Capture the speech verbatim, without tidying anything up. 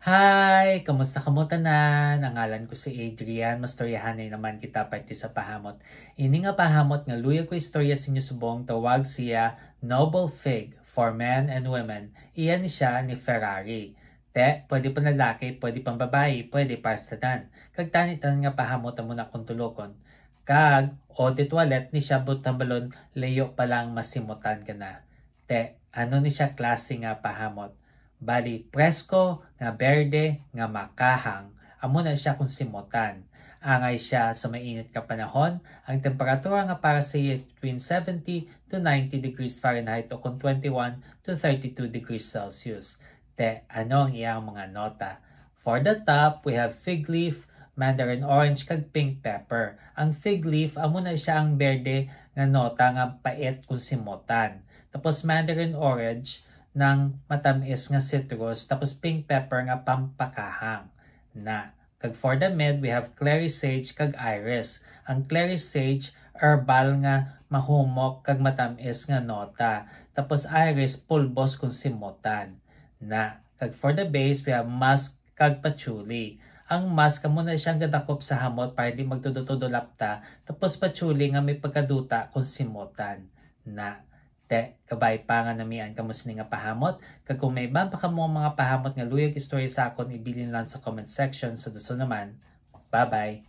Hi! Kamusta kamo tanan? Ang ngalan ko si Adrian. Mastoryahanay naman kita parte sa pahamot. Ini nga pahamot nga luyag ko istorya sa inyo subong tawag siya Noble Fig for men and women. Iya ni siya ni Ferrari. Te, pwede panlalaki, pwede pambabayi, pwede para sa tanan. Kag tani tanan nga pahamot amo na akong tulokon. Kag eau de toilette ni siya, but hambalon layo pa lang masimutan ka na. Te, ano ni siya klase nga pahamot? Bali, presko nga berde nga makahang, amo na siya kung simutan. Angay siya sa mainit nga panahon, ang temperatura nga para sa iya is between seventy to ninety degrees Fahrenheit o kung twenty-one to thirty-two degrees Celsius. Te, ano ang iyang mga nota? For the top, we have fig leaf, mandarin orange, kag pink pepper. Ang fig leaf, amo na siya ang berde nga nota nga pait kung simutan. Tapos mandarin orange, nang matamis nga citrus. Tapos pink pepper nga pampakahang. Na. Kag for the mid, we have clary sage kag iris. Ang clary sage, herbal nga mahumok kag matamis nga nota. Tapos iris, pulbos kung simutan. Na. Kag for the base, we have musk kag patchouli. Ang musk, amo na siyang gadakop sa hamot para di magtudo-tudo lapta. Tapos patchouli nga may pagkaduta kung simutan. Na. Te, kabay pa nga namian kamo sini nga pahamot. Kag kung may iban pa kamo mga pahamot nga luyag istorya sa akon, ibilin lang sa comment section. Sa dason naman, bye-bye.